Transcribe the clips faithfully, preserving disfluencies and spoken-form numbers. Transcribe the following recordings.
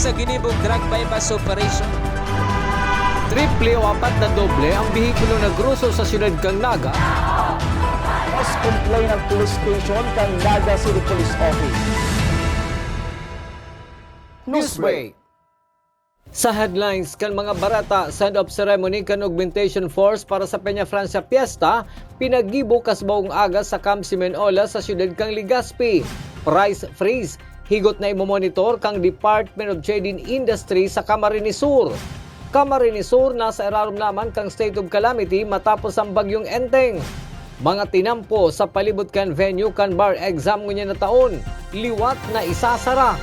Sa ginibong drug buy-bust operation. Triple o apat na doble ang behikulo na groso sa siyudad kan Naga. Mas complain ang police station kan Naga City Police Office. Newsbreak. Sa headlines kan mga bareta, send-off ceremony kan Augmentation Force para sa Peña Francia Fiesta, pinagibo kasbawong aga sa Camp Simeon Ola sa siyudad kan Legazpi. Price freeze, higot na imomonitor kan Department of Trade and Industry sa Camarines Sur. Camarines Sur nasa irarom naman kan state of calamity matapos ang Bagyong Enteng. Mga tinampo sa palibot kan venue kan bar exam ngunyan na taon, liwat na isasara.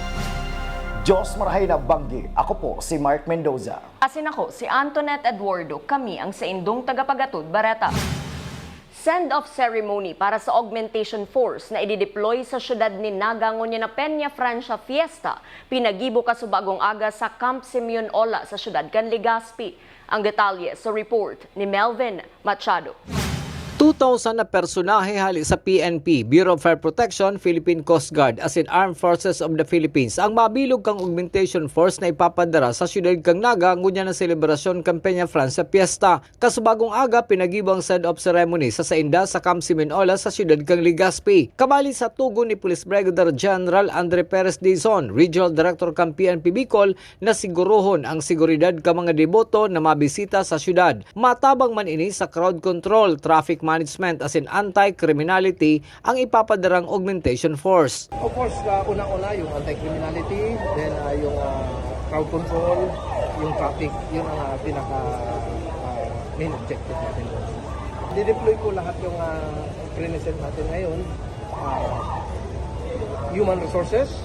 Diyos marahay na banggi. Ako po si Mark Mendoza. Asin ako si Antoinette Eduardo. Kami ang saindong tagapagatod bareta. Send-off ceremony para sa Augmentation Force na idideploy sa siyudad ni Naga ngunyan na Peña Francia Fiesta, pinagibo kasubagong aga sa Camp Simeon Ola sa siyudad kan Legazpi. Ang detalye sa report ni Melvin Machado. Two thousand na personahe hali sa P N P, Bureau of Fire Protection, Philippine Coast Guard, asin Armed Forces of the Philippines ang mabilog kan Augmentation Force na ipapadara sa siyudad kan Naga ngunyan na selebrasyon kan Peña Francia Fiesta. Kasubagong aga, pinagibo ang send-off ceremony sa sainda sa Camp Simeon Ola sa siyudad kan Legazpi. Kabali sa tugon ni Police Brigadier General Andre Perez Dizon, Regional Director kan P N P Bicol, na sigurohon ang seguridad kan mga deboto na mabisita sa siyudad. Matabang man ini sa crowd control, traffic management asin anti-criminality ang ipapadarang augmentation force. Of course, uh, una-una yung anti-criminality, then uh, yung uh, crowd control, yung traffic, yun ang uh, pinaka uh, main objective natin. Dideploy po lahat yung uh, present natin ngayon, uh, human resources,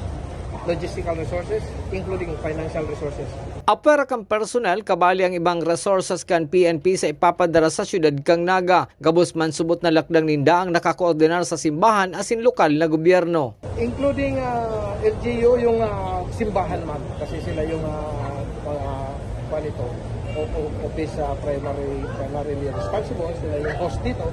logistical resources, including financial resources. Apwera kan personal, kabali ang ibang resources kan P N P sa ipapadara sa siyudad kan Naga. Gabos man subot na lakdang ninda ang nakakoordinar sa simbahan asin lokal na gobyerno. Including uh, L G U, yung uh, simbahan man, kasi sila yung uh, mga panito, o, o, office uh, primary, primarily responsible, sila yung host dito.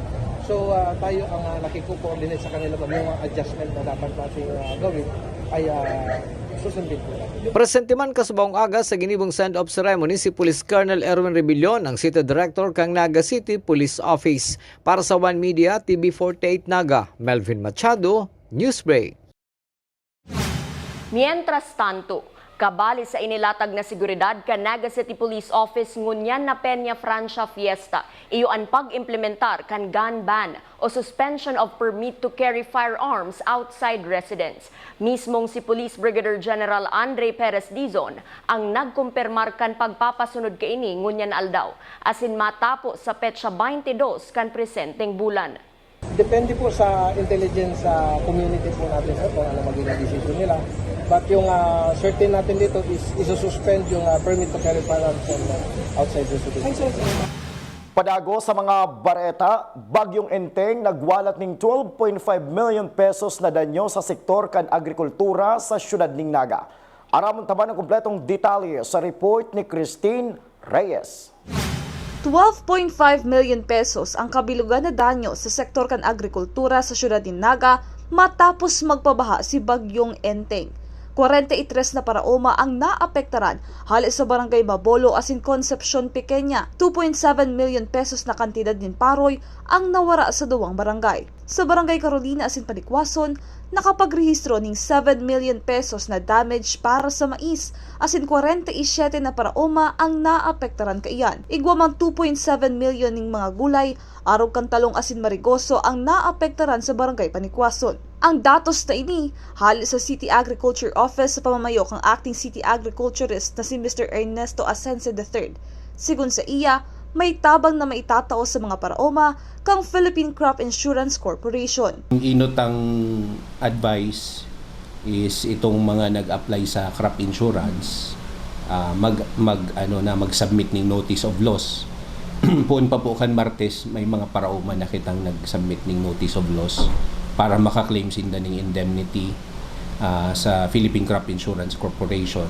So uh, tayo ang uh, nakiko-coordinate sa kanila pag yung adjustment na dapat natin uh, gawin ay uh, susundin po natin. Presente man kasubahong aga sa ginibong send-off ceremony si Police Colonel Erwin Rebellion, ang City Director kan Naga City Police Office. Para sa One Media, T V forty-eight Naga, Melvin Machado, Newsbreak. Mientras tanto, kabali sa inilatag na seguridad kan Naga City Police Office ngunyan na Peña Francia Fiesta, iyo an pag-implementar kan gun ban o suspension of permit to carry firearms outside residence. Mismong si Police Brigadier General Andre Perez Dizon ang nagkumpirmar kan pagpapasunod kaini ngunyan na aldaw, asin matapos sa petsa twenty-two kan presenteng bulan. Depende po sa intelligence sa community po natin, sir, kung ano magiging decision nila. But yung uh, certain natin dito is isususpend yung uh, permit to carry firearms and, uh, outside residence. Padago sa mga bareta, Bagyong Enteng nagwalat ning twelve point five million pesos na danyo sa sektor kan agrikultura sa siyudad ning Naga. Aramon ta man ang kompletong detalye sa report ni Christine Reyes. Twelve point five million pesos ang kabilugan na danyo sa sektor kan agrikultura sa siyudad nin Naga matapos magpabaha si Bagyong Enteng. Kwarenta y tres na paraoma ang naapektaran hale sa Barangay Mabolo asin Concepcion Pequeña. Two point seven million pesos na kantidad nin paroy ang nawara sa duwang barangay. Sa Barangay Carolina asin Panikwason, nakapagrehistro ning seven million pesos na damage para sa mais, asin kwarenta y siyete na paraoma ang naapektaran kaiyan. Igwa mang two point seven million ning mga gulay, arog kan talong asin marigoso ang naapektaran sa Barangay Panikwason. Ang datos na ini, hale sa City Agriculture Office sa pamamayo kan Acting City Agriculturist na si Mister Ernesto Asense the third. Sigon sa iya, may tabang na maitatao sa mga paraoma kan Philippine Crop Insurance Corporation. Ang inot ang advice is itong mga nag-apply sa crop insurance, ah, mag, mag, ano na, mag-submit ning notice of loss. Poon pa po kan Martes, may mga paraoma na kitang nag-submit ning notice of loss para maka-claim sinda ning indemnity, ah, sa Philippine Crop Insurance Corporation.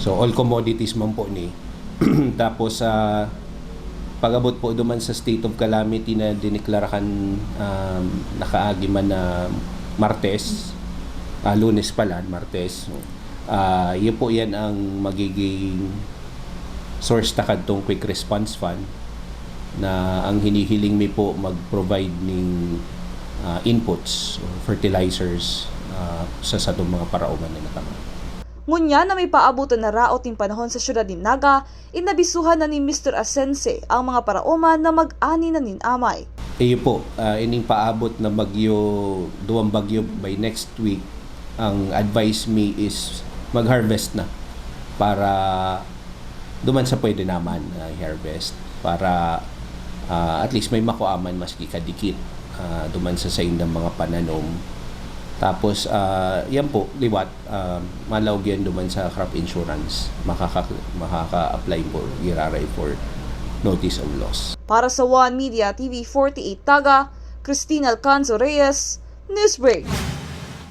So, all commodities man po ni. Tapos, ah, pag-abot po duman sa state of calamity na diniklara kan, um, nakaagi man na Martes, ah, Lunes pala, Martes, Ah, iyo po yan ang magiging source ta kadtong quick response fund na ang hinihiling mi po mag-provide ning, ah, inputs or fertilizers, ah, sa satong mga paraoman na natamaan. Ngunyan na may paaboton na raot nin panahon sa syudad nin Naga, inabisuhan na ni Mister Asense ang mga paraoman na mag-ani na nin amay. Iyo po, ah, ining paabot na bagyo, duwang bagyo by next week, ang advice mi is mag-harvest na para duman sa pwede naman, ah, i-harvest para, ah, at least may makuaman maski kadikit, ah, duman sa saindang mga pananom. Tapos, ah, yan po, liwat, ah, malaog yan duman sa crop insurance. Makaka-, makaka-apply po, giraray for notice of loss. Para sa One Media T V forty-eight Taga, Christine Alcanzo Reyes, Newsbreak.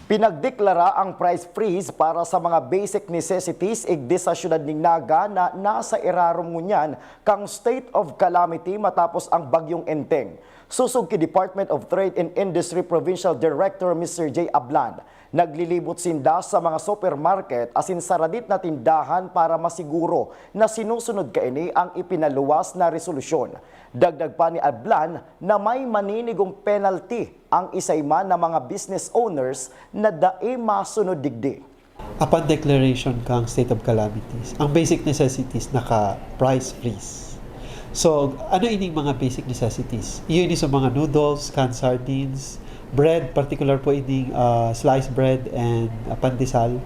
Pinagdeklara ang price freeze para sa mga basic necessities igdi sa siyudad nin Naga na nasa irarom ngunyan kan state of calamity matapos ang Bagyong Enteng. Sosog ki Department of Trade and Industry Provincial Director Mister J Ablan, naglilibot sinda sa mga supermarket asin saradit na tindahan para masiguro na sinusunod kaini ang ipinaluwas na resolusyon. Dagdag pa ni Ablan na may maninigong penalty ang isay man na mga business owners na dai masunod digdi. Upon declaration kang state of calamities, ang basic necessities naka-price freeze. So, ano ining mga basic necessities? Iyo ini sa mga noodles, canned sardines, bread, particular po ining uh, sliced bread and uh, pandesal.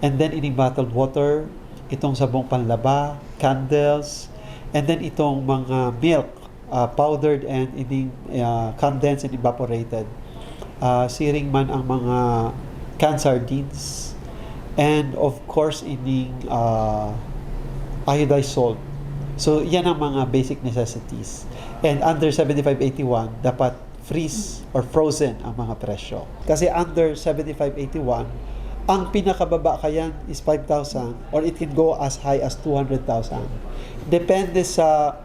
And then ining bottled water, itong sabong panlaba, candles, and then itong mga milk uh, powdered and ining uh, condensed and evaporated. Uh, siring man ang mga canned sardines and of course ining uh, iodized salt. So yan ang mga basic necessities. And under seventy-five eighty-one, dapat freeze or frozen ang mga presyo. Kasi under seventy-five eighty-one, ang pinakababa kayan is five thousand or it can go as high as two hundred thousand. Depende sa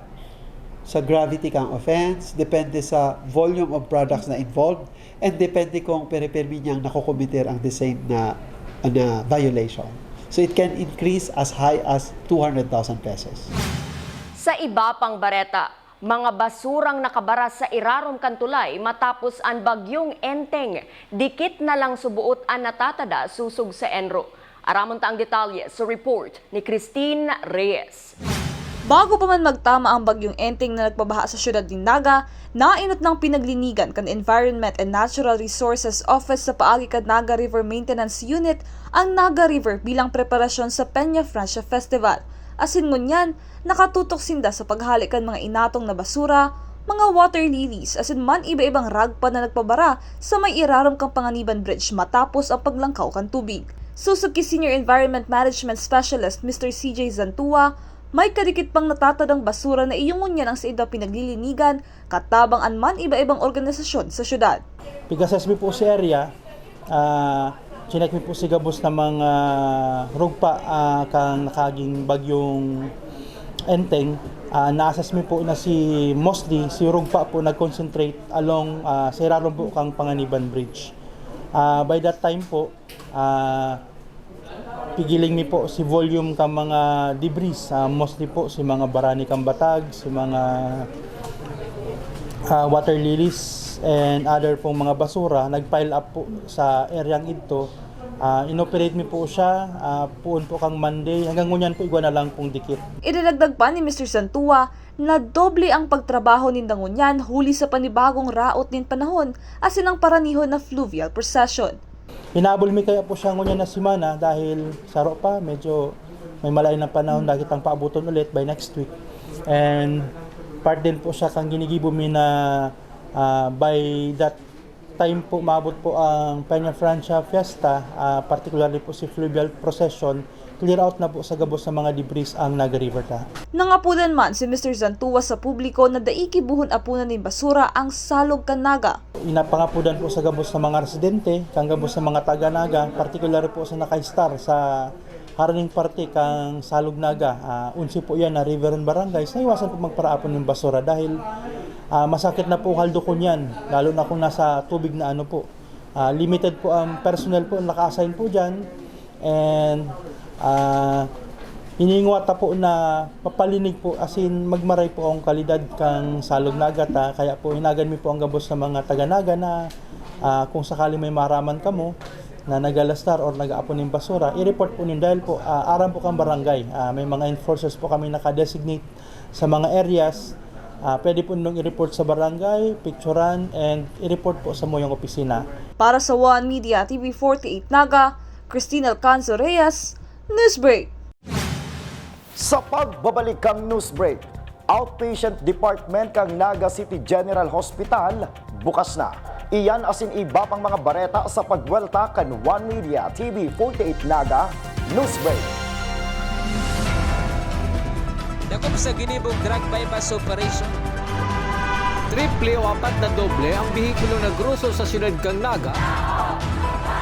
sa gravity kang offense, depende sa volume of products na involved, and depende kung pere-permi niyang nakokomiter ang the same na, na violation. So it can increase as high as two hundred thousand pesos. Sa iba pang bareta, mga basurang nakabara sa irarom kan tulay matapos an Bagyong Enteng, dikit na lang subuot an natatada sosog sa ENRO. Aramon ta ang detalye sa report ni Christine Reyes. Bago pa man magtama ang Bagyong Enteng na nagpabaha sa siyudad nin Naga, nainot nang pinaglinigan kan Environment and Natural Resources Office sa paagi kan Naga River Maintenance Unit ang Naga River bilang preparasyon sa Peña Francia Festival. Asin ngunyan, nakatutok sinda sa paghale kan mga inatong na basura, mga water lilies asin man iba-ibang ragpa na nagpabara sa may irarom kan Panganiban Bridge matapos ang paglangkaw kan tubig. Sosog ki Senior Environment Management Specialist Mister C J Zantua, may kadikit pang natatadang basura na iyo ngunyan ang saindang pinaglilinigan katabang an man iba-ibang organisasyon sa syudad. Pig-assess mi po si area, ah, chinek mi po si gabos na mga rugpa, ah, kang nakaaging bagyong Enteng. Ah, na-assess mi po na si mostly si rugpa po nag-concentrate along, ah, sa irarom po kang Panganiban Bridge. Ah, by that time po, ah, pigiling mi po si volume ka mga debris, ah, mostly po si mga barani kang batag, si mga ah, water lilies and other pong mga basura nag-pile up po sa area ng idto. Ah, inoperate mi po siya, ah, puon po kang Monday. Hanggang ngunyan po, igwa na lang pong dikit. Idinagdag pa ni Mister Santua na doble ang pagtrabaho ninda ngunyan huli sa panibagong raot nin panahon asin ang paranihon na fluvial procession. Hinabol mi kaya po siya ngunyan na semana dahil saro pa, medyo may malain na panahon dahil kitang paabuton ulit by next week. And part din po siya kang ginigibo mi na, ah, by that time po maabot po ang Peña Francia Fiesta, ah, particularly po si Fluvial Procession, clear out na po sa gabos sa mga debris ang Naga River ta. Nangapudan man si Mister Zantua sa publiko na dai gibohon apunan nin basura ang salog kan Naga. Inapangapudan po sa gabos sa mga residente, kang gabos sa mga taga Naga, particular po sa nakaistar sa haraning parte kang Salog Naga. Ah, unsi po yan na river and barangay, sa iwasan po magparaapon ng basura dahil ah, masakit na po haldokon yan, lalo na kung nasa tubig na ano po. Ah, limited po ang personnel po, naka-assign po dyan. And, ah, hiningwa ta po na mapalinig po, as in, magmaray po ang kalidad kan salog Naga ta. Kaya po, hinagan mi po ang gabos na mga taga-Naga na, ah, kung sakali may maraman kamo na nagalastar or nag-aapon nin basura, i-report po ninyo dahil po, ah, aram po kang barangay. Ah, may mga enforcers po kami naka-designate sa mga areas. Ah, pwede po ninyong i-report sa barangay, picturan, and i-report po sa muyong opisina. Para sa One Media T V forty-eight Naga, Christine Alcanzo Reyes, Newsbreak. Sa pagbabalik kan Newsbreak, outpatient department kan Naga City General Hospital bukas na. Iyan asin iba pang mga bareta sa pagbuwelta kan One Media T V forty-eight Naga Newsbreak. Dakop sa ginibong drug buy-bust operation. Triple o apat na doble ang behikulo na groso sa siyudad kan Naga.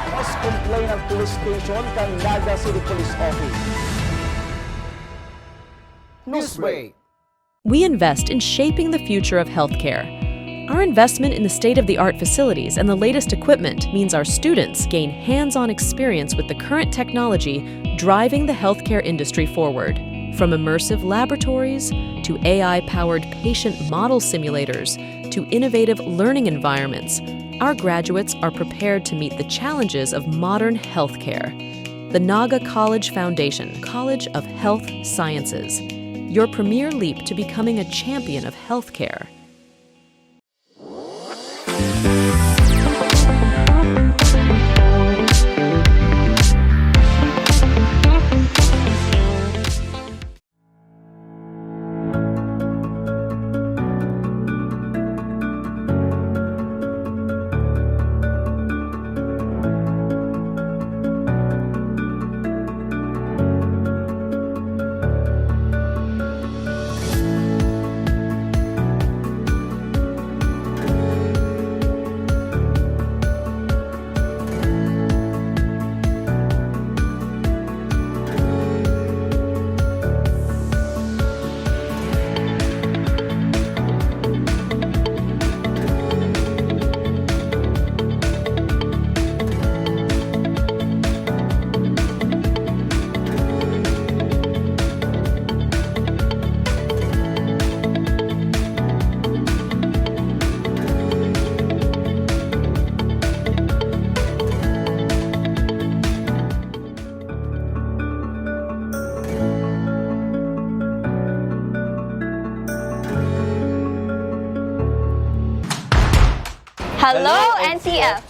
Mas complaint ang police station kan Naga City Police Office. Newsbreak. We invest in shaping the future of healthcare. Our investment in the state-of-the-art facilities and the latest equipment means our students gain hands-on experience with the current technology driving the healthcare industry forward. From immersive laboratories to A I-powered patient model simulators to innovative learning environments, our graduates are prepared to meet the challenges of modern healthcare. The Naga College Foundation, College of Health Sciences, your premier leap to becoming a champion of healthcare. Hello, N C F!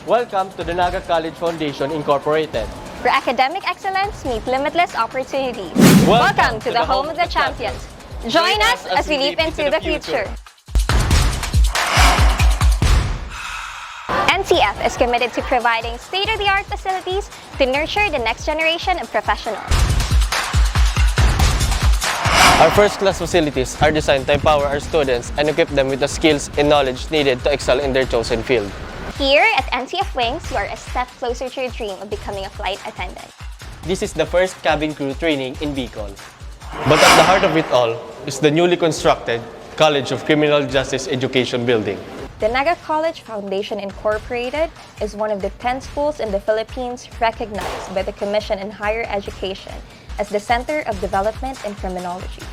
Welcome to the Naga College Foundation Incorporated, where academic excellence meets limitless opportunities. Welcome to the home of the champions. Join us as we leap into the future. N C F is committed to providing state-of-the-art facilities to nurture the next generation of professionals. Our first-class facilities are designed to empower our students and equip them with the skills and knowledge needed to excel in their chosen field. Here at N C F Wings, you are a step closer to your dream of becoming a flight attendant. This is the first cabin crew training in Bicol. But at the heart of it all is the newly constructed College of Criminal Justice Education Building. The Naga College Foundation Incorporated is one of the ten schools in the Philippines recognized by the Commission on Higher Education as the Center of Development in Criminology.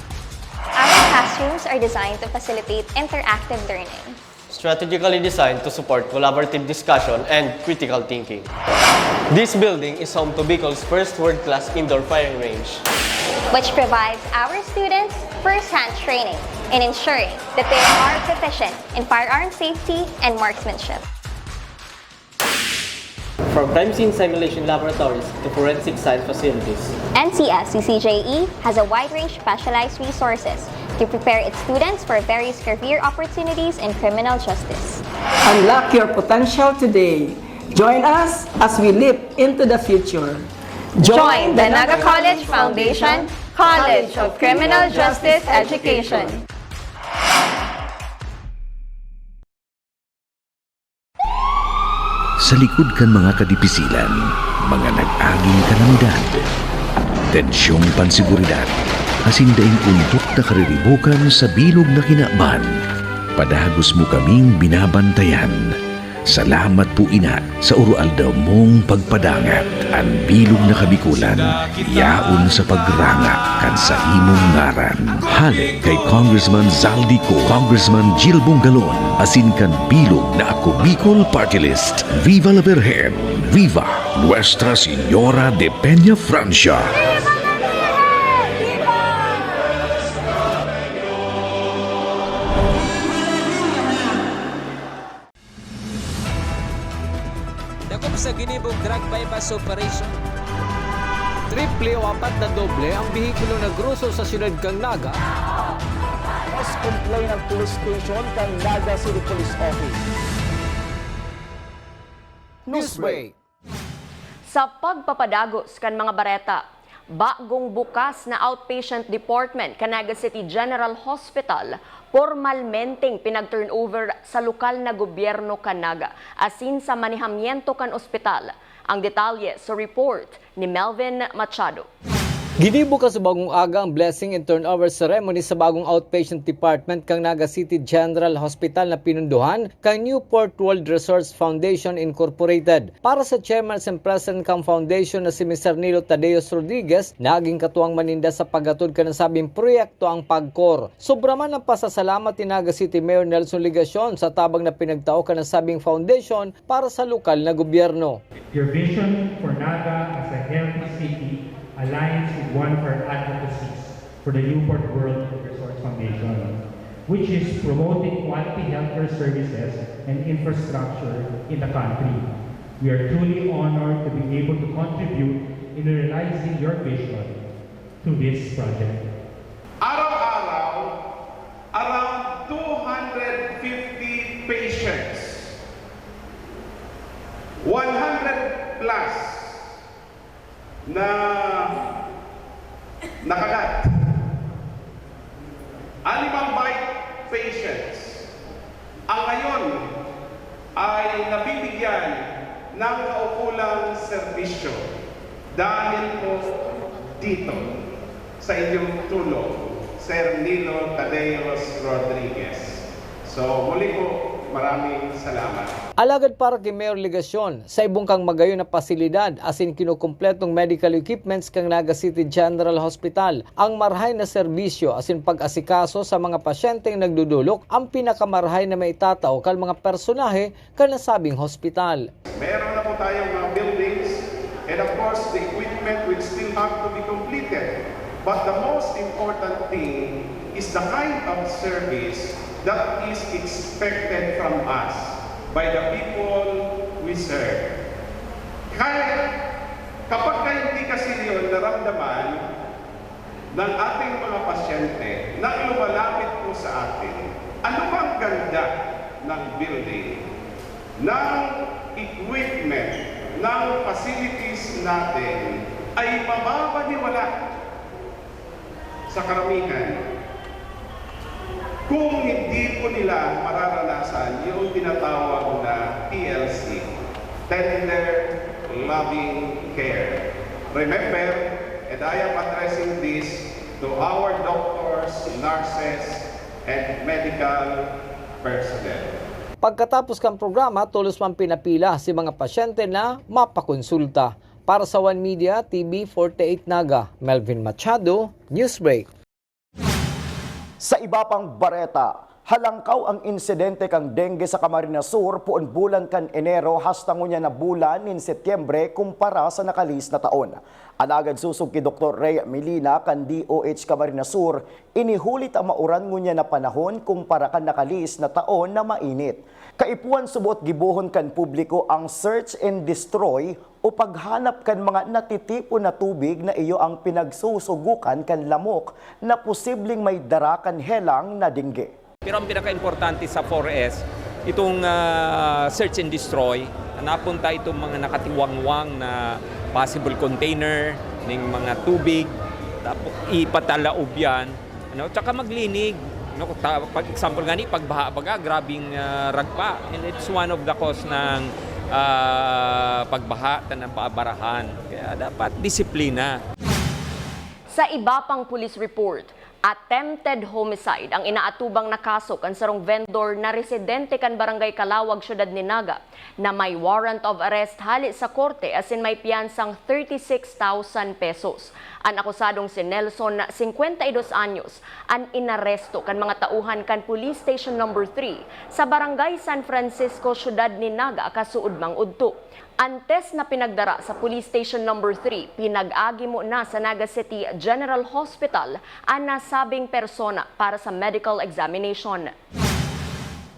Our classrooms are designed to facilitate interactive learning. Strategically designed to support collaborative discussion and critical thinking. This building is home to Bicol's first world-class indoor firing range, which provides our students first-hand training in ensuring that they are proficient in firearm safety and marksmanship. From crime scene simulation laboratories to forensic science facilities, N C F C C J E has a wide range of specialized resources to prepare its students for various career opportunities in criminal justice. Unlock your potential today. Join us as we leap into the future. Join the Naga College Foundation College of Criminal Justice Education. Sa likod kan mga kadipisilan, mga nag-aging kalamidad, tensyong panseguridad, asin daing ontok na kariribokan sa bilog na kinaban, padagos mo kaming binabantayan. Salamat po, Ina, sa uroaldaw mong pagpadangat. An bilog na Kabikolan, yaon sa pagranga kan sa imong ngaran. Hale kay Congressman Zaldy Co, Congressman Jil Bongalon, asin kan bilog na Ako Bicol Party List. Viva la Virgen! Viva Nuestra Señora de Peña Francia! Dakop sa ginibong drug buy-bust operation. Triple o apat na doble ang behikulo na groso sa siyudad kan Naga. Mas complain ang police station kan Naga City Police Office. Newsbreak. Sa pagpapadagos kan mga bareta, bagong bukas na outpatient department kan Naga City General Hospital pormalmenteng pinag-turnover sa lokal na gobyerno kan Naga asin sa manehamiento kan ospital. Ang detalye sa report ni Melvin Machado. Ginibo kan sa bagong aga ang blessing and turnover ceremony sa bagong outpatient department kan Naga City General Hospital na pinundohan kan Newport World Resorts Foundation Incorporated. Para sa chairman and president kan foundation na si Mister Nilo Tadeos Rodriguez, naging katuwang man ninda sa paghatod kan nasabing proyekto ang PAGCOR. Sobra man ang pasasalamat ni Naga City Mayor Nelson Legacion sa tabang na pinagtao kan nasabing foundation para sa lokal na gobyerno. Your vision for Naga as a healthy city aligns with one of our advocacies for the Newport World Resorts Foundation, which is promoting quality healthcare services and infrastructure in the country. We are truly honored to be able to contribute in realizing your vision through this project. Araw-araw, around two hundred fifty patients, one hundred plus na nakagat. Animal bite patients ang ngayon ay nabibigyan ng kaukulang serbisyo dahil po dito sa inyong tulong, Sir Nilo Tadeos Rodriguez. So, muli po, maraming salamat. Alagad para ki Mayor Legacion, sa ibong kang magayon na pasilidad asin kinukumpletong medical equipments kan Naga City General Hospital, ang marahay na serbisyo asin pag-asikaso sa mga pasyenteng nagdudulok ang pinakamarahay na maitatao kan mga personahe kan nasabing hospital. Meron na po tayong mga buildings and of course the equipment will still have to be completed. But the most important thing is the kind of service that is expected from us by the people we serve. Kaya kapag ka hindi kasi yun naramdaman ng ating mga pasyente na lumalapit po sa atin, ano bang ganda ng building, ng equipment, ng facilities natin ay mababaliwala sa karamihan kung hindi po nila mararanasan yung tinatawag na T L C, tender loving care. Remember, and I am addressing this to our doctors, nurses, and medical personnel. Pagkatapos kan programa, tolos man pinapila si mga pasyente na mapakonsulta. Para sa One Media, T V forty-eight Naga, Melvin Machado, Newsbreak. Sa iba pang bareta, halangkaw ang insidente kan dengue sa Camarines Sur poon bulan kan Enero hasta ngunyan na bulan nin Setyembre kumpara sa nakalihis na taon. Alagad sosog ki Doktor Rhea Milina kan D O H Camarines Sur, ini huli ta mauran ngunyan na panahon kumpara kan nakalihis na taon na mainit. Kaipuhan suboot gibohon kan publiko ang search and destroy o paghanap kan mga natitipon na tubig na iyo ang pinagsusugokan kan lamok na posibleng may dara kan helang na dengue. Pero ang pinakaimportante sa four S, itong, ah, search and destroy, napunta itong mga nakatiwangwang na possible container ning mga tubig, tapos ipatalaob yan. Ano, tsaka maglinig. No, ta-, pag example gani, pagbaha baga, grabing, ah, ragpa. And it's one of the cause ng, ah, pagbaha, ta nababarahan. Kaya dapat disiplina. Sa iba pang police report, Attempted homicide ang inaatubang na kaso kan sarong vendor na residente kan Barangay Calawag, Syudad nin Naga, na may warrant of arrest hale sa korte asin may piyansang thirty-six thousand pesos. An akusadong si Nelson, singkwenta y dos anyos, an inaresto kan mga tauhan kan Police Station Number three sa Barangay San Francisco, Syudad nin Naga, kasuodmang udto. Antes na pinagdara sa Police Station Number three, pinag-agi mo na sa Naga City General Hospital an nasabing persona para sa medical examination.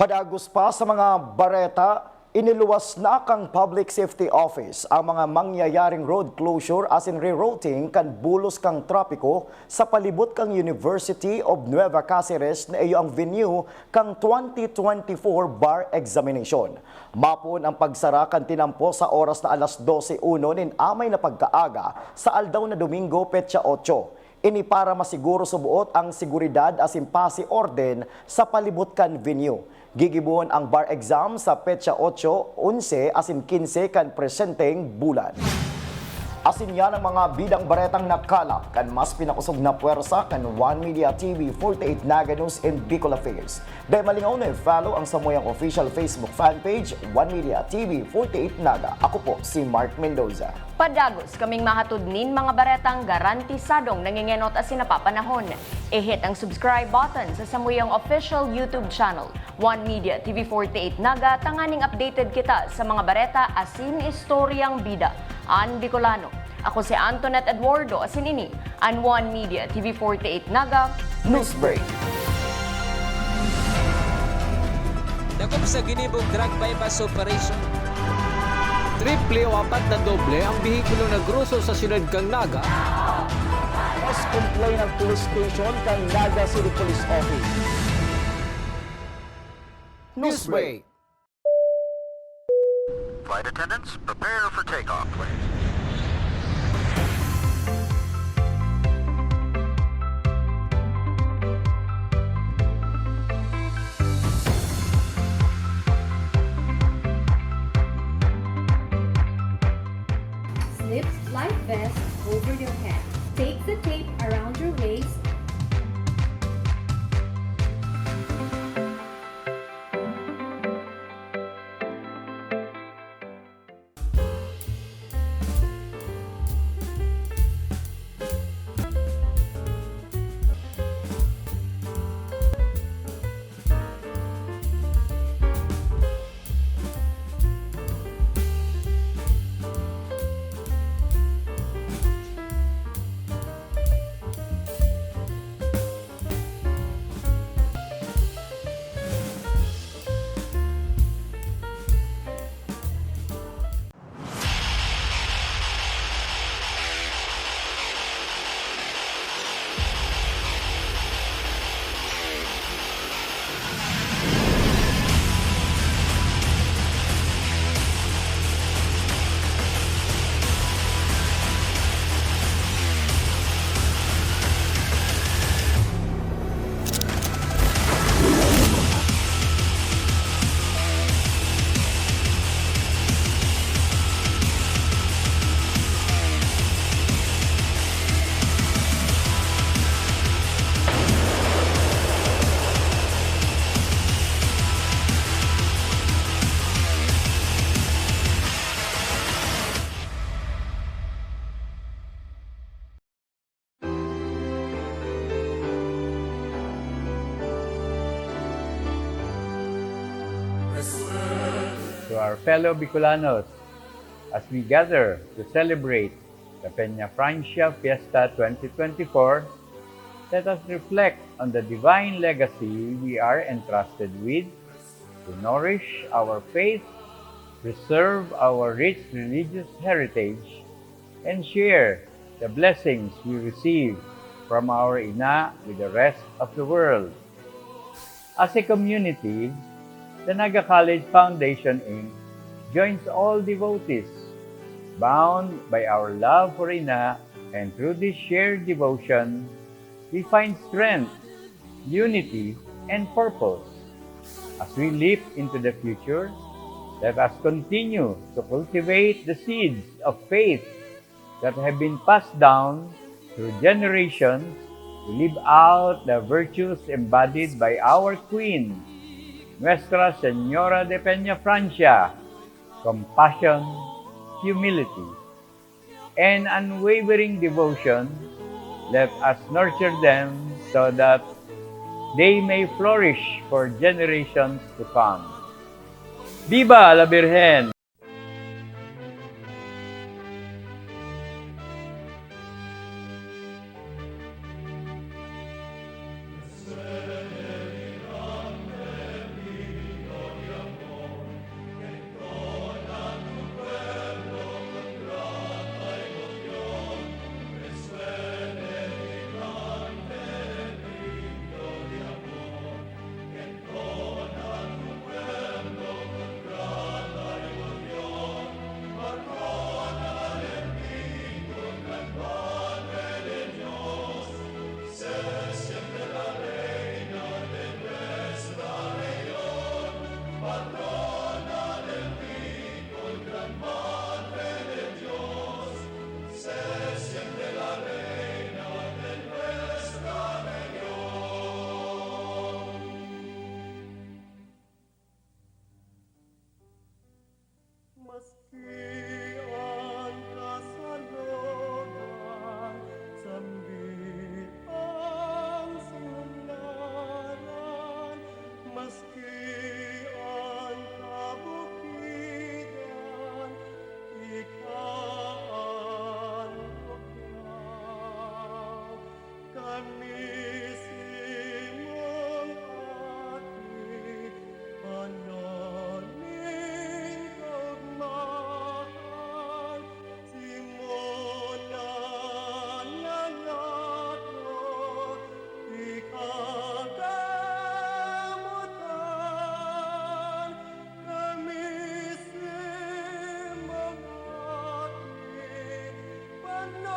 Padagos pa sa mga bareta, iniluwas na kan Public Safety Office ang mga mangyayaring road closure asin rerouting kan bulos kan trapiko sa palibot kan University of Nueva Caceres na iyo ang venue kan twenty twenty-four bar examination. Mapoon ang pagsara kan tinampo sa oras na alas dose uno nin amay na pagkaaga sa aldaw na Domingo, petsa otso. Ini para masiguro suboot ang seguridad asin pasi orden sa palibot kan venue. Gigibohon ang bar exam sa petsa otso, onse asin kinse kan presenteng bulan. Asin yan ang mga bidang baretang nakalap kan mas pinakosog na pwersa kan One Media T V forty-eight Naga News and Bicol Affairs. Dai malingaw na i-follow ang samuyang official Facebook fan page, One Media T V forty-eight Naga. Ako po si Mark Mendoza. Padagos kaming mahatod nin mga baretang garantisadong nangengenot asin napapanahon. I-hit ang subscribe button sa samuyang official YouTube channel, One Media T V forty-eight Naga, tanganing updated kita sa mga bareta asin istoryang bida an Bicolano. Ako si Antoinette Eduardo, asin ini an One Media T V forty-eight Naga News Break. Dakop sa ginibong drug buy-bust operation. Triple o apat na doble ang behikulo na groso sa siyudad kan Naga. Mas complain ang police station kan Naga City Police Office. Newsbreak. Flight attendants, prepare for takeoff. Slip life vest over your head. Take the tape around your waist. To our fellow Bicolanos, as we gather to celebrate the Peña Francia Fiesta twenty twenty-four, let us reflect on the divine legacy we are entrusted with to nourish our faith, preserve our rich religious heritage, and share the blessings we receive from our ina with the rest of the world. As a community, the Naga College Foundation Inc joins all devotees, bound by our love for Ina, and through this shared devotion, we find strength, unity, and purpose. As we leap into the future, let us continue to cultivate the seeds of faith that have been passed down through generations to live out the virtues embodied by our Queen, Nuestra Señora de Peñafrancia: compassion, humility, and unwavering devotion. Let us nurture them so that they may flourish for generations to come. Viva la Virgen!